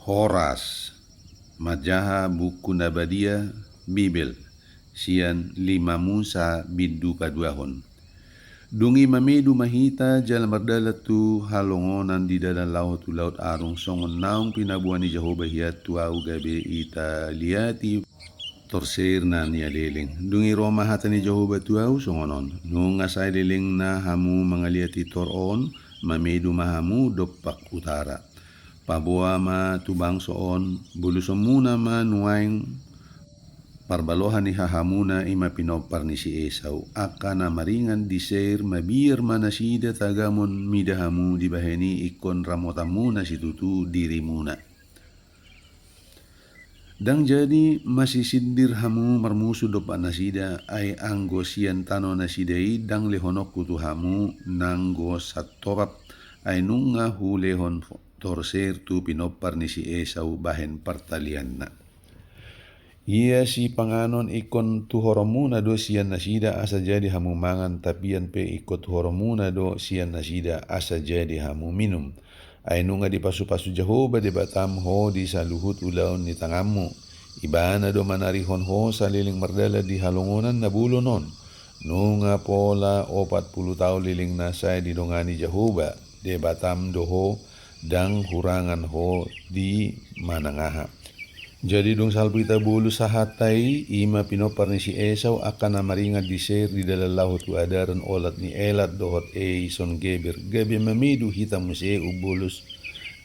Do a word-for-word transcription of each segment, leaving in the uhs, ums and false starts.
Horas, manjaha buku na badia, Bibel, sian lima Musa bindu paduahon. Dung i mamedu ma hita jala mardalan tu halongonan di dalan laho tu Laut Arung songon naung pinaboa ni Jahowa hian tu ahu gabe ita liati tor Seir na nialeleng. Dung i ro ma hata ni Jahowa tu ahu songon on: Nunga sae lelengna hamu mangaliati tor on, mamedu ma hamu dompak utara. Paboa ma tu bangso on, bolusonmuna ma nuaeng parbalohan ni hahamuna, i ma pinompar ni si Esau, angka na maringan di Seir. Mabiar ma nasida tagamon mida hamu, dibahen i ingkon ramotanmuna situtu dirimuna. Ndang jadi masisindir hamu marmusu dompak nasida, ai anggo sian tano nasida i ndang lehononku tu hamu nanggo santopap, ai nunga hulehon tor Seir tu pinompar ni si Esau bahen partalianna. Ia sipanganon ingkon tuhoronmuna do sian nasida asa jadi hamu mangan, tapian pe ingkon tuhoronmuna do sian nasida asa jadi hamu minum. Ai nunga dipasupasu Jahowa Debatam ho di saluhut ulaon ni tanganmu. Ibana do manarihon ho saleleng mardalan di halongonan na bolon on. Nunga pola opat pulu taon lelengna sae didongani Jahowa Debatam do ho, ndang hurangan ho di manang aha. Jadi dung salpu hita bolus sahata i, i ma pinompar ni si Esau, angka na maringan di Seir di dalan laho tu adaran olat ni Elat dohot Eison Geber, gabe mamedu hita muse umbolus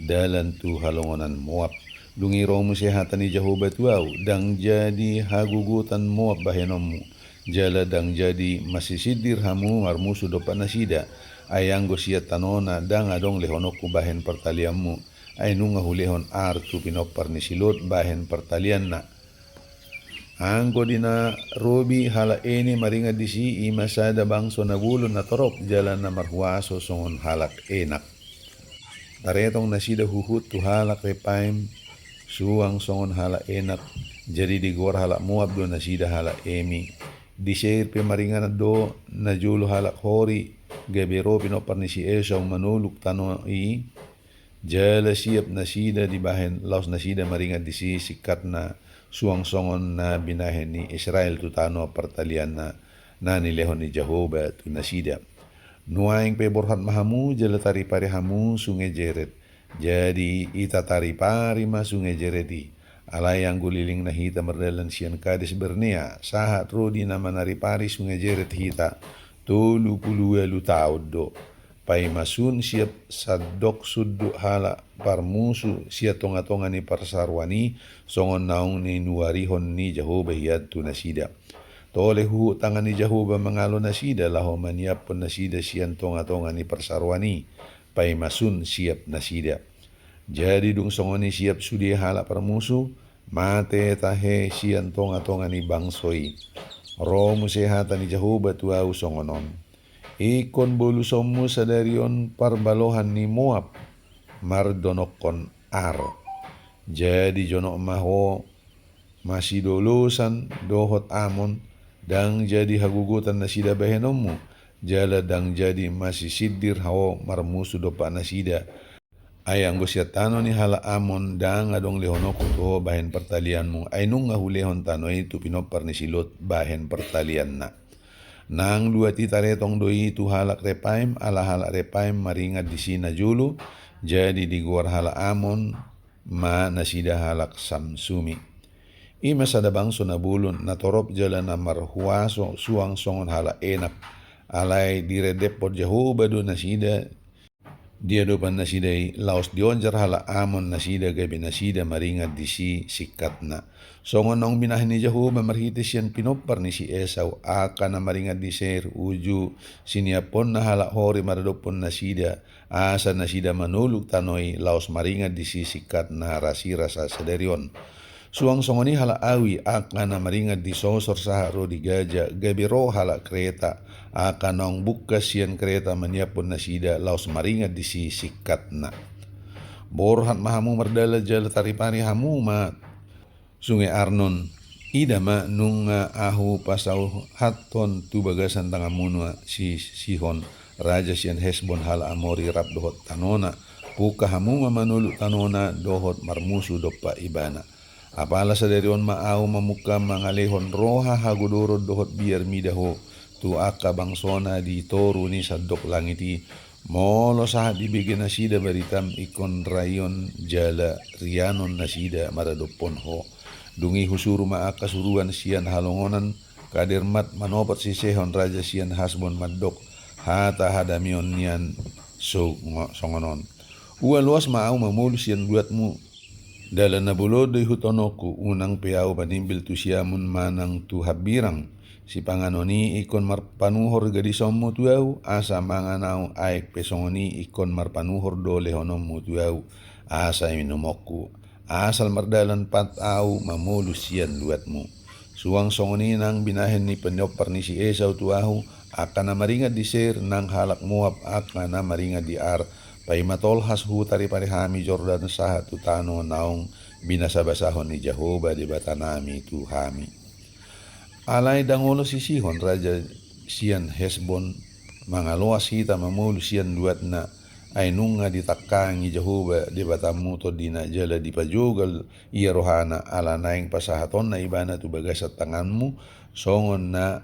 dalan tu halongonan Moab. Dung i ro muse hata ni Jahowa tu ahu: Ndang jadi hagogotan Moab bahenonmu, jala ndang jadi masisindir hamu marmusu dompak nasida, ai anggo sian tanona ndang adong lehononku bahen partalianmu, ai nunga hulehon Ar tu pinompar ni si Lot bahen partalianna. Anggo di na robi halak Ene maringan disi, i ma sada bangso na bolon na torop jala na marhuaso songon halak Enak. Taretong nasida huhut tu halak Repaim, suang songon halak Enak, jadi digoar halak Moab do nasida halak Emi. Di Seir pe maringan do najolo halak Hori, gabe ro pinompar ni si Esau manoluk tano i, jala siap nasida dibahen laos nasida maringan disi singkatna, suang songon na binahen ni Israel tu tano partalianna na nilehon ni Jahowa tu nasida. Nuaeng pe borhat ma hamu jala taripari hamu sunge Jered. Jadi hita taripari ma sunge Jered i. Alai anggo lelengna hita mardalan sian Kades Barnea sahat ro di na manaripari sunge Jered hita, tolu pulu ualu taon do. Paima sun siap sandok sundut halak parmusu sian tongatonga ni parsaroan i, songon naung ninuarihon ni Jahowa hian tu nasida. Tole huhut tangan ni Jahowa mangalo nasida laho maniaphon nasida sian tongatonga ni parsaroan i, paima sun siap nasida. Jadi dung songon i siap sude halak parmusu, mate tahe sian tongatonga ni bangso i. Ro muse hata ni Jahowa tu ahu songon on: Ingkon bolusonmu sadari on parbalohan ni Moab, mardonokkon Ar. Jadi jonok ma ho masidolosan dohot Amon, ndang jadi hagogotan nasida bahenonmu, jala ndang jadi masisindir ho marmusu dompak nasida. Ai anggo sian tano ni halak Amon ndang adong lehononku tu ho bahen partalianmu, ai nunga hulehon tano i tu pinompar ni si Lot bahen partalianna. Nang luat i taretong do i tu halak Repaim, ala halak Repaim maringan disi najolo, jadi digoar halak Amon ma nasida halak Samsumi. I ma sada bangso na bolon na torop jala na marhuaso suang songon halak Enak. Alai direndephon Jahowa do nasida di adopan nasida i, laos dionjar halak Amon nasida gabe nasida maringan disi singkatna. Songon naung binahen ni Jahowa marhite sian pinompar ni si Esau, angka na maringan di Seir uju siniaphonna halak Hori maradophon nasida, asa nasida manoluk tano i laos maringan disi singkatna rasirasa sadari on. Suang songon i halak Awi, angka na maringan di Sosor sahat ro di Gaza, gabe ro halak Kreta, angka naung bungkas sian Kreta maniaphon nasida laos maringan disi singkatna. Borhat ma hamu mardalan jala taripari hamu ma sunge Arnon. Ida ma, nunga ahu pasauthon tu bagasan tanganmuna si Sihon, raja sian Hesbon halak Amori rap dohot tanona, Pungka hamu ma manoluk tanona dohot marmusu dompak ibana. Apala sadari on ma ahu mamungka mangalehon roha hagodoron dohot biar mida ho tu angka bangso na di toru ni sandok langit i, molo sahat dibege nasida baritam ingkon raion jala rianon nasida maradophon ho. Dung i husuru ma angka suruan sian halongonan Kadermat manopot si Sihon raja sian Hasbon mandok hata hadameon nian songon on. Ua loas ma ahu mamolus sian luatmu. Dalan na bolon do ihuthononku, unang pe ahu manimbil tu siamun manang tu hambirang. Sipanganon i ingkon marpanuhor gadisonmu tu ahu, asa mangan ahu, aek pe songon i ingkon marpanuhor do lehononmu tu ahu, asa inumonku. Asal mardalan pat ahu mamolus sian luatmu. Suang songon i nang binahen ni piniompar ni si Esau tu ahu, angka na maringan di Seir nang halak Moab angka na maringan di Ar, paima tolhas hutaripari hami Jordan sahat tu tano naung binasabasahon ni Jahowa Debatanami tu hami. Alai ndang olo si Sihon raja sian Hesbon mangaloas hita mamolus sian luatna, ai nunga ditangkangi Jahowa Debatammu tondina jala dipajogal ia rohana, ala naeng pasahatonna ibana tu bagasan tanganmu songon na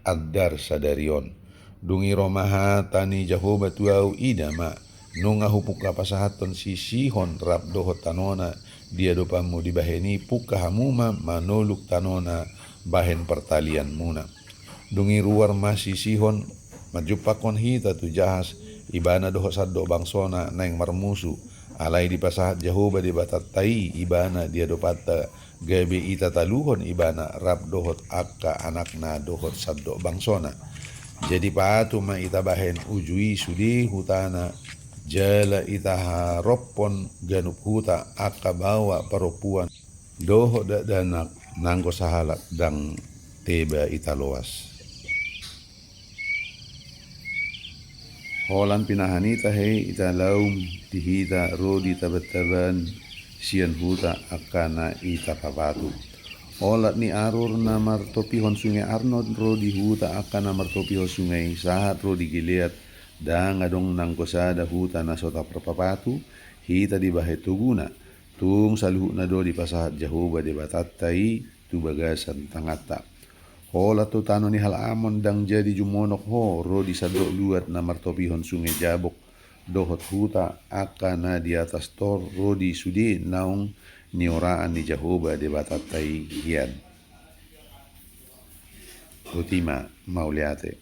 andar sadari on. Dung i ro ma hata ni Jahowa tu ahu, ida ma, nunga hupungka pasahathon si Sihon rap dohot tanona di adopanmu, dibahen i pungka hamu ma manoluk tanona bahen partalianmuna. Dung i ruar ma si Sihon manjumpangkon hita tu Jahas, ibana dohot sandok bangsona naeng marmusu. Alai dipasahat Jahowa Debatanta i ibana di adopanta, gabe itataluhon ibana rap dohot angka anakna dohot sandok bangsona. Jadi paatu ma itabahen uju i sude hutana, jala itaharophon ganup huta, angka baoa, parompuan dohot dakdanak, nanggo sahalak ndang teba italoas. Holan pinahan i tahe italaum di hita ro di tabantaban sian huta angka na itapapatu. Olat ni Aroer na martopihon sungai Arnon ro di huta angka na martopihon sungai sahat ro di Gilead, ndang adong nanggo sada huta na so tapapatu hita dibahen toguna. Tung saluhutna do dipasahat Jahowa Debatanta i tu bagasan tanganta. Holan tu tano ni halak Amon ndang jadi jumonok ho ro di sandok luat na martopihon sungai Jabok dohot huta angka na di atas tor ro di sude naung nioraan ni Jahowa Debatanta i hian. Botima, mauliate.